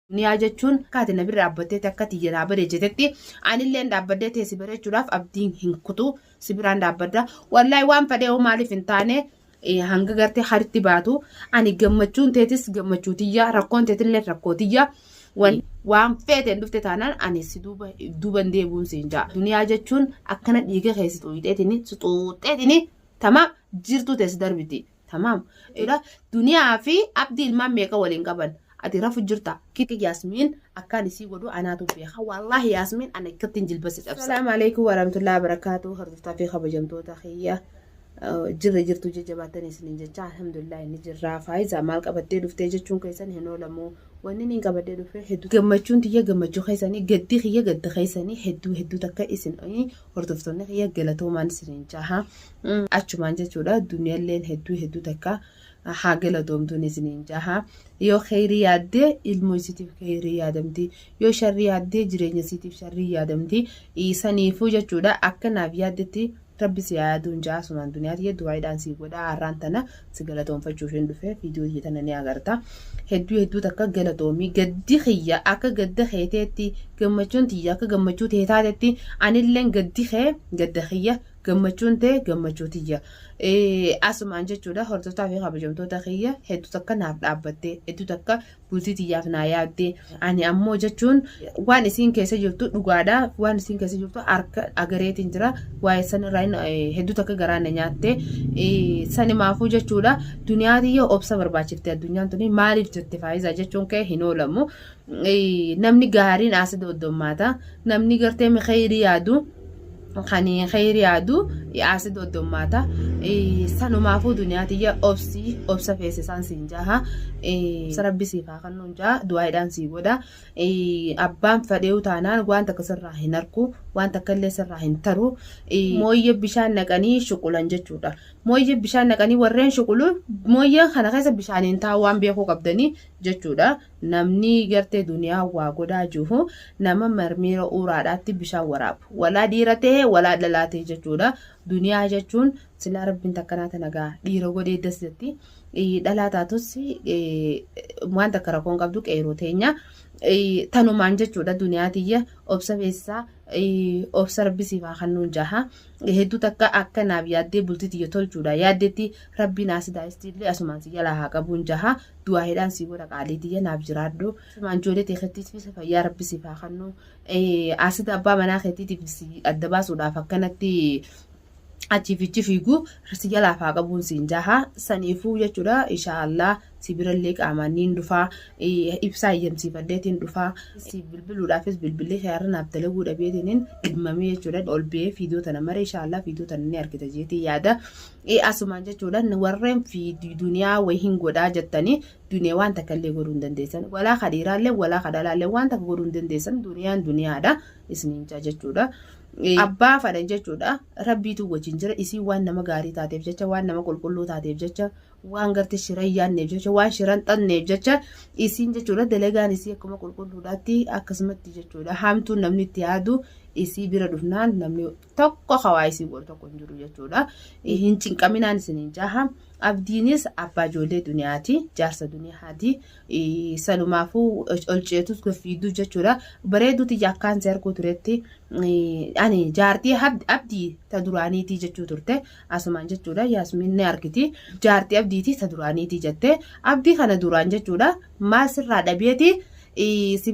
Duniyaa jechuun akka ati na bira dhaabbatteetti akka tiyya naa bareechitetti anilleen dhaabbadhee tee si bareechuudhaaf abdiin hin kutu si biraan dhaabbadha. Wallaahi waan fedhee hoo maaliif hin taane hanga gartee haritti baatu ani gammachuun teetis gammachuu tiyya rakkoon teetillee rakkoo tiyya waan feeteen dhufte taanaan ani si duuba duuban deebi'uun siin ja'a. Duniyaa jechuun akkana dhiiga kee si xuuxeetini si xuuxeetini tamaam jirtuu tee si darbiti. Tamaam. Jechuudha. Duniyaa fi abdii ilmaan meeqa waliin qaban? Ati rafu jirta. Kiki Yaasmiin akkaan isii godhu anaatu beeka. Wallaahi Yaasmiin ana akkattiin jilba si cabsa. Salaamu alaikum warahmatullahi wabarakatuh. Hordoftaa fi kabajamtoota kiyya. Jirra jirtu jajjabaattan isiniin jecha alhamdulillah inni jirra. Faayiza maal qabattee dhuftee jechuun keessan hin oolamu. Wanni niin qabadhee dhufe hedduu gammachuun tiyya gammachuu keessanii gaddi kiyya gadda keessanii hedduu hedduu takka isin hordoftoonni kiyya galatoomaan isiniin jaha. Achumaan jechuudha duniyalleen hedduu hedduu takka haa galatoomtuun isiniin jaha. Yoo kheyrii yaaddee ilmoo isiitiif kheyrii yaadamti. Yoo sharrii yaaddee jireenya isiitiif sharrii yaadamti. Saniifuu jechuudha akka naaf yaaddetti rabbi si haa yaaduun ja'a asumaan duniyaa tiyya du'aayiidhaan sii godha har'aan tana si galatoomfachuuf hin dhufe viidiyoo tiyya tana ni agarta. Hedduu hedduu takka galatoomii gaddi kiyya akka gadda keeteetti gammachuun tiyya akka gammachuu tee taatetti anilleen gaddi kee gadda kiyya Gammachuun tee gammachuu tiyya. Asumaan jechuudha hordoftaa fi kabajamtoota kiyya hedduu takka naaf dhaabbatte hedduu takka bultii tiyyaaf naa yaadde ani ammoo jechuun waan isiin keessa jirtu dhugaadha waan isiin keessa jirtu harka agareetiin jira waa'ee sanirraa hedduu takka garaa na nyaatte sanimaafuu jechuudha duniyaa tiyya obsa barbaachifte addunyaan tuni maaliif jette faayizaa jechuun kee hin oolamu namni gaariin asii doddommaata namni gartee kheyrii yaadu kan kheyrii yaadu asii doddommaata sanumaafuu duniyaa tiyya obsi obsa feesisaan siin jaha rabbi siif haa kennuun jaha du'aayidhaan sii godha abbaan fadheewu taanaan waan takka sirraa hin arku waan takka illee sirraa hin taru mooyye bishaan naqanii shuqulan jechuudha mooyye bishaan naqanii warreen shuqulu mooyyeen kana keessa bishaaniin taa'u waan beekuu qabdanii jechuudha Namni gartee duniyaa waa godhaa jiru nama marmiira uraadhaatti bishaan waraabu. Walaa dhiira ta'e walaa dhalaa ta'e jechuudha. Duniyaa jechuun silaa rabbiin takkanaa tana gaa dhiira godhee das jetti. Dhalaa taatus waan takka rakkoon qabdu qeeroo teenya. Tanumaan jechuudha duniyaa tiyya obsa beessisaa obsa rabbi siif haa kennuun jaha. Hedduu takka akka naaf yaaddee bultii tiyya tolchuudha yaaddetti rabbiin asidaa istiillee asumaan si jalaa haa qabuun jaha. Du'aayiidhaan sii godha qaalii tiyya naaf jiraadhu. Asumaan ijoollee tee keettiifis fayyaa rabbi siif haa kennu. Asida abbaa manaa keettiitiif si adda baasuudhaaf akkanatti achii fichi fiigu si jalaaf haa qabuun siin jaha. Saniifuu jechuudha inshaallah si birallee qaamaan niin dhufaa. Ibsaa eeyyamsiifadheetiin dhufaa. Si bilbiluudhaafis bilbilli kee har'a naaf dalaguu dhabeetiin dhimamee jechuudha. Ol ba'ee fiidoo tana mare inshaallah fiidoo tana ni argita jeetii yaada. Ee asumaan jechuudha warreen fi duniyaa wayiin godhaa jettanii duniyaa waan takka illee godhuu hin dandeessan. Walaa ka dhiiraallee walaa ka dhalaallee waan takka godhuu hin dandeessan. Duniyaan duniyaadha isiniin jaa jechuudha. Abbaa fadhan jechuudha. Rabbiitu wajjin jira. Isiin waan nama gaarii taateef jecha waan nama qulqulluu taateef jecha waan garte shira hin yaadneef jecha waan shiran xanneef jecha isiin jechuudha dalagaan isii akkuma qulqulluudhaatti akkasumatti jechuudha hamtuun namni itti yaadu isii bira dhufnaan namni tokko hawaa isii godhu tokko hin jiru jechuudha. Hin cinqaminaan isiniin jaha. Abdiinis abbaa ijoollee duniyaati. Jaarsa duniyaati. Sanumaafuu ol ceetus fiiduu jechuudha. Bareedduu tiyya akkaan si arguu turetti ani jaartii abdii ta duraaniitii jechuu turte. Asumaan jechuudha Yaasmiin ni argiti. Jaartii abdiitii ta duraaniitii jette. Abdii kana duraan jechuudha maal sirraa dhabeeti si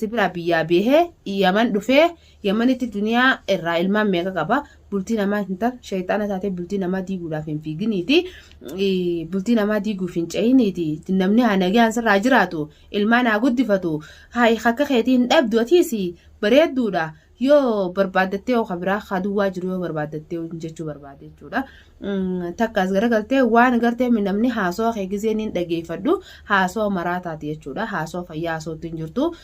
biraa biyyaa beehee Yaman dhufee Yamanitti duniyaa irraa ilmaan meeqa qaba? Bultii namaa hin tan shayxaana taatee bultii namaa diiguudhaaf hin fiiginiiti. Bultii namaa diiguuf hin ce'iniiti. Namni haa nagaan sirraa jiraatu. Ilmaan haa guddifatu. Haa akka keetii hin dhabdu atiis bareedduudha. Yoo barbaaddattee yoo kabiraa haa duwwaa jiru yoo barbaaddattee jechuu barbaade jechuudha. Takka as garagaltee waan gartee namni haasawaa kee gizeen hin dhageeffadhu haasawaa maraa taati jechuudha. Haasawaa fayyaa haasawatti hin jirtu.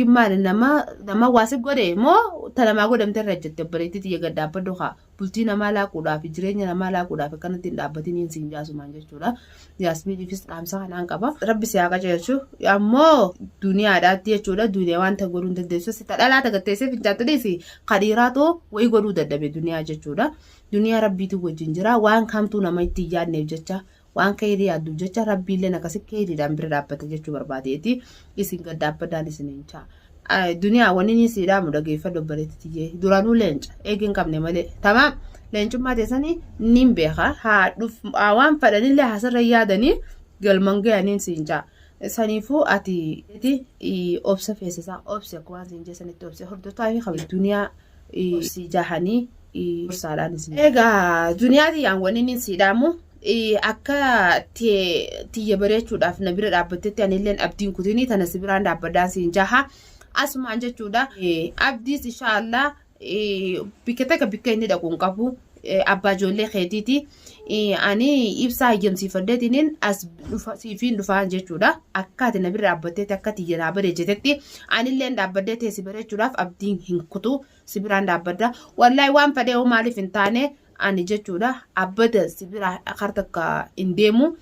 Maali nama nama waa si godhe moo ta namaa godhamte irra jette obboleettii tiyya gad dhaabbadhu kaa bultii namaa laaquudhaaf jireenya namaa laaquudhaaf akkanatti hin dhaabbatiniin siin jaasumaan jechuudha. Yaasmiiniifis dhaamsa kanaan qaba. Rabbi si haa qajeelchu. Ammoo duniyaadhaatti jechuudha duniyaa wanta godhuu hin dandeessu. Si ta dhalaa tagatteessee fincaatti dhiisi ka dhiiraatu wayii godhuu dadhabe duniyaa jechuudha. Duniyaa rabbiitu wajjin jira waan kamtuu nama itti hin yaadneef jecha. Waan keeyrii yaadduuf jecha Rabbiilleen akkasi keeyriidhaan bira dhaabbata jechuu barbaadeeti isin gad dhaabbadhaan isiniin jaa. Duniyaa wanni inni sii dhaamu dhageeffadhu obboleetti tiyyee duraanuu leenca eegi hin qabne malee tamaam leencummaa teessanii niin beeka haa dhuf haa waan fedhanillee hasirra yaadanii galman gayaniin siin jaa. Saniifuu ati obsa feesisaa obsi akka waan siin jeessanitti obsi hordoftaa fi kabe duniyaa obsi jahanii gorsaadhaan isin. Egaa duniyaa tiyyaan wanni inni sii dhaamu akka tiyya bareechuudhaaf na bira dhaabbattetti anilleen abdiin kutinii tana si biraan dhaabbadhaan siin jaha asumaan jechuudha. Abdiis inshaallah bikka takka bikka inni dhaqu hin qabu abbaa ijoollee keetiiti. Ani ibsaa hayyamsiifadheetiniin as dhufa siifiin dhufaa jechuudha. Akka ati na bira dhaabbatteetti akka tiyya naa bareechitetti anilleen dhaabbadhee tee si bareechuudhaaf abdiin hin kutu si biraan dhaabbadha. Wallaahi waan fedhee hoo maaliif hin taane ani jechuudha abbada si bira kar takka hin deemu.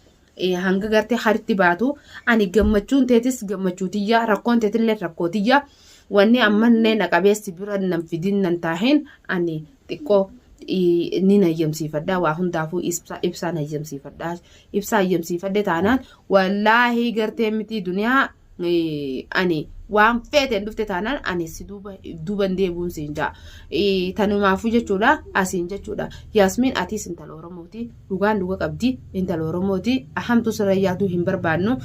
Hanga gartee haritti baatu ani gammachuun teetis gammachuu tiyya rakkoon teetillee rakkoo tiyya wanni ammallee na qabee si bira nan fidin nan taahin ani xiqqoo ni hayyamsiifadha waa hundaafuu ibsaan hayyamsiifadha ibsaa hayyamsiifadhe taanaan wallaahi gartee miti duniyaa ani waan feeteen dhufte taanaan ani si duuba duuban deebi'uun siin ja'a. Tanumaafuu jechuudha asiin jechuudha. Yaasmiin atiis intala Oromooti dhugaan dhuga qabdi intala Oromooti hamtuu sirra yaaduu hin barbaannu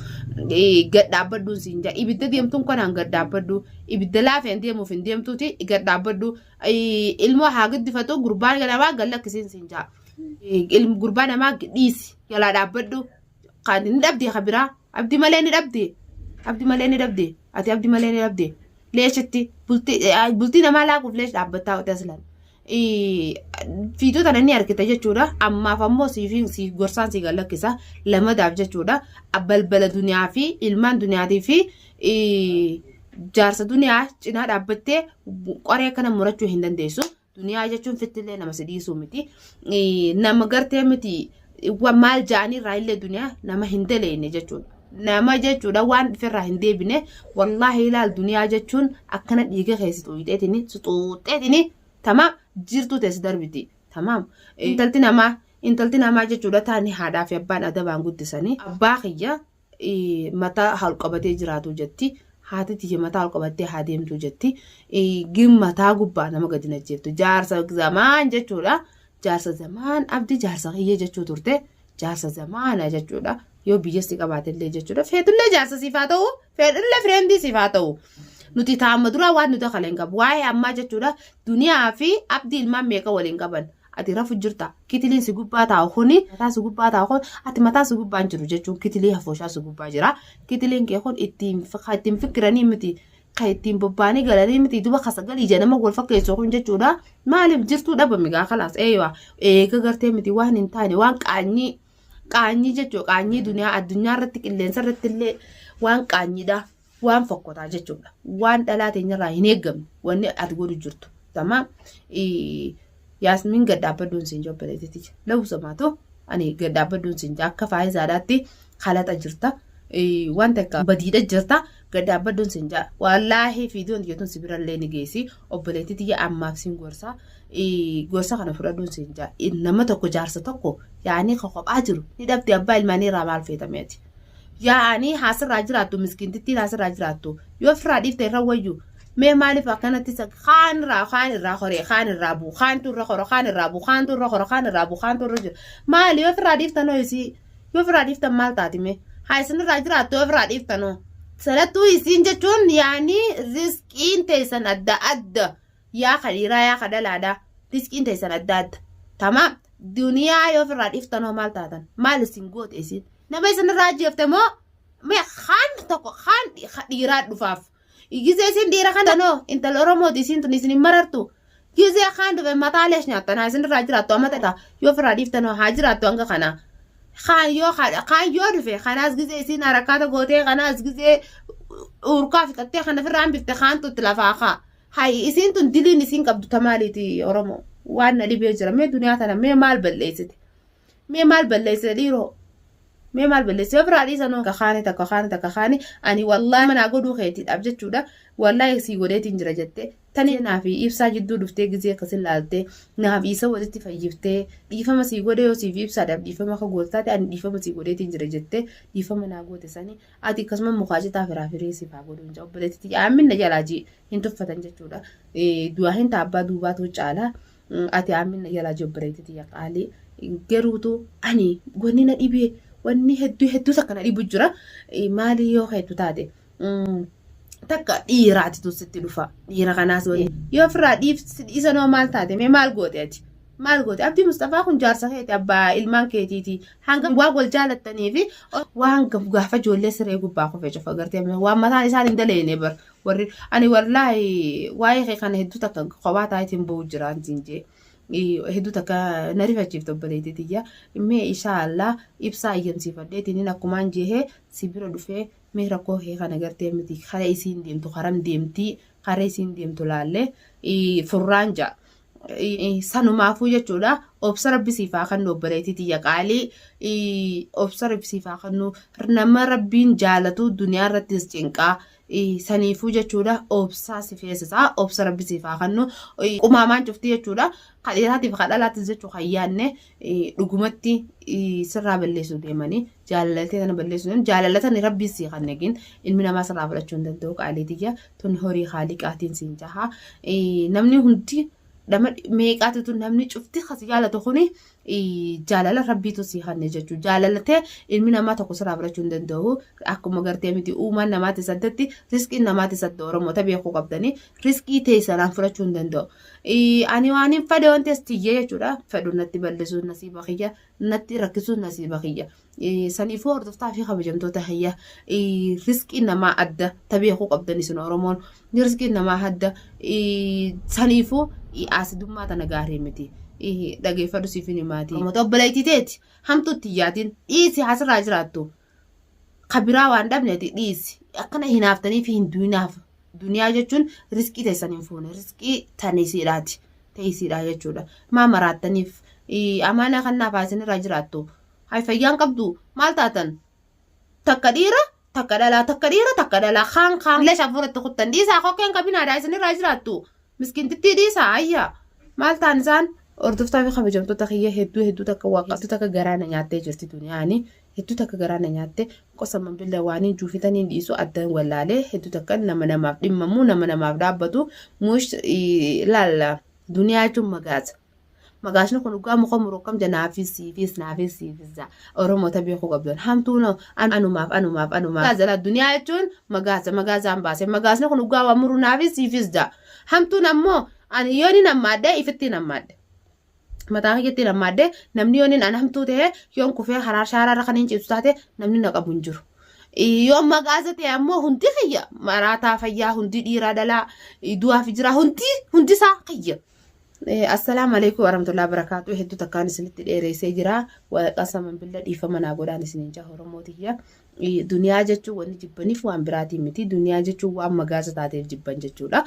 gad dhaabbadhuun siin ja'a. Ibidda deemtuun kanaan gad dhaabbadhu ibidda laafeen deemuuf hin deemtuuti gad dhaabbadhu ilmoo haa guddifatu gurbaan namaa gad lakkisiin siin ja'a. Gurbaa namaa dhiisi jalaa dhaabbadhu. Kan ni dhabdee ka biraa abdi malee ni dhabdee abdi malee ni dhabdee ati abdi malee ni dhabdee leeshitti bultii bultii namaa laaquuf leesh dhaabbattaa hote aslan fiixuu tana ni argita jechuudha ammaaf ammoo siifi si gorsaan si galakkisa lamadaaf jechuudha balbala duniyaa fi ilmaan duniyaatii fi jaarsa duniyaa cinaa dhaabbattee qoree kana murachuu hin dandeessu. Duniyaa jechuun fittillee nama si dhiisuu miti. Nama gartee miti maal ja'anii irraa illee duniyaa nama hin daleenne jechuudha. Nama jechuudha waan dhuferraa hin deebine wallaahi ilaal duniyaa jechuun akkana dhiiga kee si xuuxeetini si xuuxeetini tamaam jirtuu tee si darbiti tamaam. Intalti namaa intalti namaa jechuudha taani haadhaa fi abbaan adabaan guddisanii abbaa kiyya mataa ol qabatee jiraatu jetti. Haati tiyya mataa ol qabattee haa deemtu jetti. Gin mataa gubbaa nama gadi na jeeftu. Jaarsa zamaan jechuudha. Jaarsa zamaan abdi jaarsa kiyya jechuu turte. Jaarsa zamaana jechuudha. Yoo biyya si qabaatellee jechuudha. Feetullee jaarsa siif haa ta'u. Feetullee fireendii siif haa ta'u. Nuti taa'amma duraa waan nuti kalee hin qabu. Waa'ee ammaa jechuudha. Duniyaa fi abdii ilmaan meeqa waliin qaban. Ati rafu jirta. Kitiliin si gubbaa taa'u kuni mataa si gubbaa taa'u kun ati mataa si gubbaa hin jiru jechuun kitilii hafooshaa si gubbaa jira. Kitiliin kee kun ittiin kan ittiin fikiranii miti kan ittiin bobba'anii galanii miti duba kasagalii ija nama wal fakkeessu kun jechuudha. Maaliif jirtuu dhabame gaa kalaas eeyyaa eega gartee miti waan hin taane waan qaanyii qaanyii jechuudha qaanyii duniyaa addunyaa irratti qilleensa irratti illee waan qaanyiidha. Waan fokkotaa jechuudha. Waan dhalaa teenyarraa hin eeggamne wanni ati godhu jirtu. Tamaam. Yaasmiin gad dhaabbadhuun siin jobboleetiti. Lawu samaatu ani gad dhaabbadhuun siin akka faayizaadhaatti halaxa jirta. Wanta akka badiidha jirta gad dhaabbadhuun siin jaa. Wallaahi fiidoon tiyya tun si birallee ni geessi. Obboleettii tiyya ammaaf siin gorsa. Gorsa kana fudhadhuun siin jaa. Nama tokko jaarsa tokko yaa'anii kophaa jiru ni dhabde abbaa ilmaanii irraa maal feetameeti. Yaa'anii haasirraa jiraattu miskiintittiin haasirraa jiraattu yoo ofirraa dhiifte irra wayyu mee maaliif akkanatti kaan irraa kaan irraa horee kaan irraa buu kaantu irra hora kaan irraa buu kaantu irra hora kaan irraa buu kaantu irra jira maali yoo ofirraa dhiiftanoo isii yoo ofirraa dhiiftan maal taati mee haa isinirraa jiraattu yoo ofirraa dhiiftanoo sanattuu isiin jechuun yaanii riskiin teessan adda adda yaa ka dhiiraa yaa ka dhalaadhaa riskiin teessan adda adda tamaam duniyaa yoo ofirraa dhiiftanoo maal taatan maal isin goote isiin Nama isin irraa ajjeefte moo mee kaan tokko kaan dhiiraa dhufaaf. Gizee isin dhiira kana noo intala Oromooti isin tun isin hin marartu. Gizee kaan dhufe mataa leesh nyaattan haa isin irraa jiraattu amma ta'a yoo ofirraa dhiiftan haa jiraattu hanga kana. Kaan yoo kaan yoo dhufe kanaas gizee isin harakkaata gootee kanaas gizee urkaa fixattee kana ofirraa hambifte kaantu itti lafaa kaa. Hay isiin tun diliin isiin qabdu tamaaliiti Oromoo waan na dhibee jira mee duniyaa tana mee maal balleessite. Mee maal balleessite dhiiroo? Mee maal balleessee ofirraa dhiisanoo takka kaane takka kaane takka kaane ani wallaahi manaa godhuu keetiidhaaf jechuudha wallaahi sii godheetiin jira jette tani naafi ibsaa jidduu dhuftee gizee akkasin laaltee naaf isa walitti fayyiftee dhiifama sii godhee yoo siif ibsaadhaaf dhiifama akka gootu taate ani dhiifama sii godheetiin jira jettee dhiifama naa goote sani ati akkasuma mukaa citaa firaa firii siif haa godhuun jaa obboleettitti aammin na jalaa jii hin tuffatan jechuudha du'aa hin taabbaa duubaatu caalaa Ati aamin na jalaa jobbareetti tiyya qaalii garuutu ani wanni na dhibee wanni hedduu hedduu takka na dhibu jira maali yoo keetu taate takka dhiiraatitu sitti dhufa dhiira kanaas waliin yoo ofirraa dhiisanoo maal taate mee maal goote ati maal goote abdii mustafaa kun jaarsa keeti abbaa ilmaan keetiiti hanga waan wal jaalattanii fi waan gaafa ijoollee siree gubbaa kufe cufa gartee waan mataan isaan hin daleene bar Warri ani wallaahi waa'ee kee kana hedduu takka kophaa taa'itiin boo'u jiraan siin jee. Hedduu takka na rifachiifte obboleettii tiyya. Mee inshaa Allah ibsaa ayyamsiifadheetiin akkumaan jeehee si bira dhufee mee rakkoo kee kana gartee miti kara isiin deemtu karam deemtii kara isiin deemtu laallee furraan ja'a. Sanumaafuu jechuudha obsa rabbi siif haa kennu obboleettii tiyya qaalii obsa rabbi siif haa kennu nama rabbiin jaalatu duniyaa irrattis cinqaa saniifuu jechuudha obsaa si feesisaa obsa rabbi siif haa kennu qumaamaan cufti jechuudha ka dhiiraatiif ka dhalaattis jechuu kan yaadne dhugumatti sirraa balleessuu deemanii jaalaltee tana balleessuu deeman jaalala tana rabbiin sii kannegin ilmi namaa sirraa fudhachuu hin danda'u qaalii tiyya tun horii haaliqaatiin siin jaha namni hundi dhama meeqaatitu namni cufti kasi jaalatu kuni jaalala rabbiitu sii kanne jechuudha. Jaalala tee ilmi namaa tokko sirraa fudhachuu hin danda'u. Akkuma gartee miti uumaan namaatis addatti riskiin namaatis adda Oromoota beekuu qabdanii riskii teessanaan fudhachuu hin danda'u. Ani waan hin fedhe wanti as tiyyee jechuudha. Fedhu natti bal'isuun nasiiba kiyya natti rakkisuun nasiiba kiyya. Saniifuu hordoftaa fi kabajamtoota kiyya riskiin namaa adda ta beekuu qabdan isin Oromoon riskiin namaa adda saniifuu aasidummaa tana gaarii miti. Dhageeffadhu siif hin himaati. Oromoota obboleettii teeti hamtuu itti yaatiin dhiisi asirraa jiraattu. Ka biraa waan dhabneeti dhiisi. Akkana hinaaftanii fi hin du'inaaf. Duniyaa jechuun riskii teessan hin fuune riskii tanisiidhaati. Teessiidha jechuudha. Maa maraattaniif amaanaa kannaaf haa isinirraa jiraattu. Hay fayyaan qabdu maal taatan? Takka dhiira takka dhalaa takka dhiira takka dhalaa kaan kaan leesha hafuuratti kuttan dhiisaa kokkeen qabinaadha isinirraa jiraattu. Miskiintittii dhiisaa ayyaa maal ta'an isaan? Hordoftaa fi kabajamtoota kiyya hedduu hedduu takka waaqa hedduu takka garaa na nyaattee jirti duniyaani hedduu takka garaa na nyaatte qosaman billa waaniin juufitaniin dhiisu addan wallaalee hedduu takka nama namaaf dhimmamu nama namaaf dhaabbatu mush laalla duniyaa jechuun magaasa Magaasni kun dhugaa muka muru akkam ja naafis siifis naafis siifis ja Oromoota beekuu qabdan hamtuu no anumaaf anumaaf anumaaf magaasa la duniyaa jechuun magaasa magaasaan baase magaasni kun dhugaa waan muru naafis siifis ja hamtuun ammoo ani yoon hin hammaadhe ifitti hin hammaadhe mataa kiyyatti hin hammaadhe namni yoon hin an hamtuu ta'e yoon kufee karaa shaaraarra kan hin ciibsu taate namni na qabu hin jiru. Yoo magaasa ta'e ammoo hundi kiyya maraataa fayyaa hundi dhiiraa dhalaa du'aaf jira hundi hundisaa kiyya. Assalaamu alaikum warahmatullahi wabarakatuh. Hedduu takkaan isinitti dheereessee jira. Qasaman billa dhiifama naa godhaan isiniin jaha Oromoo tiyya. Duniyaa jechuun wanni jibbaniif waan biraatiin miti. Duniyaa jechuun waan magaasa taateef jibban jechuudha.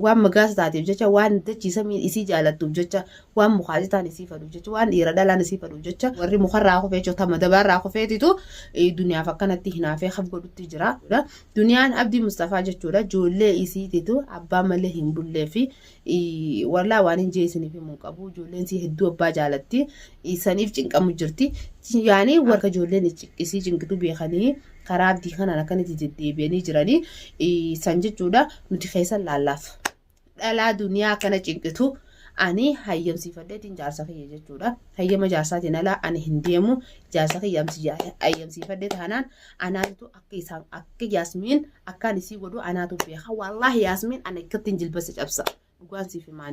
Waan magaasa taateef jecha waan dachii samiin isii jaalattuuf jecha waan mukaa citaan isii fadhuuf jecha waan dhiira dhalaan isii fadhuuf jecha warri mukarraa kufee jechuudha madabaarraa kufeetitu duniyaaf akkanatti hinaafee haf godhutti jira. Duniyaan Abdii Mustafaa jechuudha ijoollee isiititu abbaa malee hin bullee fi wallaa waan hin jee isiniif himuu qabu ijoolleen isii hedduu abbaa jaalatti saniif cinqamu jirti yaani warra ijoolleen isii cinqitu beekanii karaa abdii kanaan akkanatti deddeebi'anii jiranii san jechuudha nuti keessan laallaaf dhalaa duniyaa akkana cinqitu ani hayyamsiifadheetiin jaarsa kiyya jechuudha. Hayyama jaarsaatiin alaa ani hin deemu. Jaarsa kiyya hayyamsiifadhee taanaan anaatu akka isaan akka Yaasmiin akkaan isii godhu anaatu beeka. Wallaahi Yaasmiin ani akkattiin jilbasa cabsa. Dhugaan siif himaani.